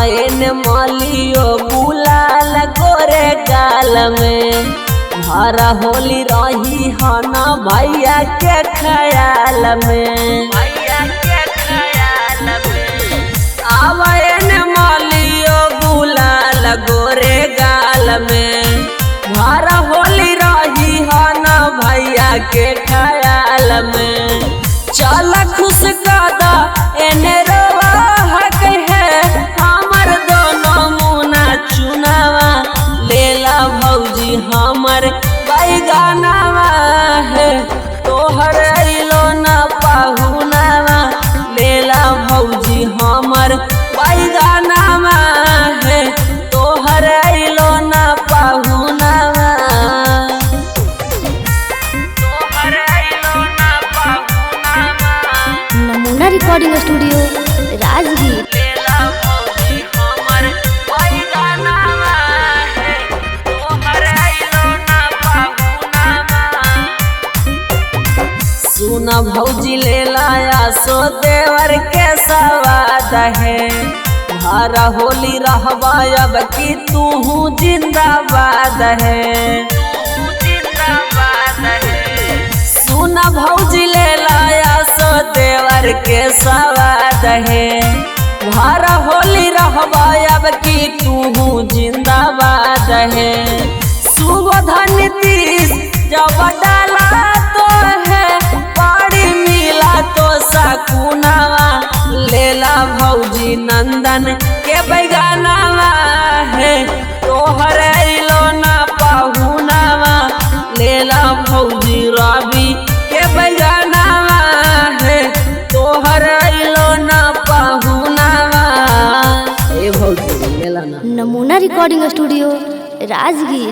आवाएन मालियो गुलाल गोरे गाल में। भरा होली रही हना भैया के ख्याल में। भैया के ख्याल में आवाएन मालियो गुलाल गोरे गाल में। भरा होली रही हना भैया के ख्याल में। चल खुश कदा एने रोवा हक है हमर दोनों मुना चुनावा। लेला भौजी हमर बैगानावा है तोहर अइलो ना पाहुनावा। लेला भौजी हमर बैगानावा है तोहर अइलो ना पाहुनावा। तोहर अइलो ना पाहुनावा। नमूना रिकॉर्डिंग स्टूडियो राजगीर। लेला भौजी हमर बैगानावा है तोहर अइलो ना पाहुनावा। सुन भौजी लेला आसो देवर के सवाद है। भरा होली रहबा अब की तूहू जिंदाबाद है। सुन भौजी लेला आसो देवर के सवाद है। भरा होली रहबा अब की तूहू जिंदाबाद है। सुबोधन नीतीश जब डाला तो है पानी मिला तो सकुनावा। लेला भौजी नंदन के बैगानावा है तोहर अइलो ना पाहुनावा। लेला भौजी रवि के बैगानावा है तोहर अइलो ना पाहुनावा। ए भौजी लेला ना। नमूना रिकॉर्डिंग स्टूडियो राजगीर।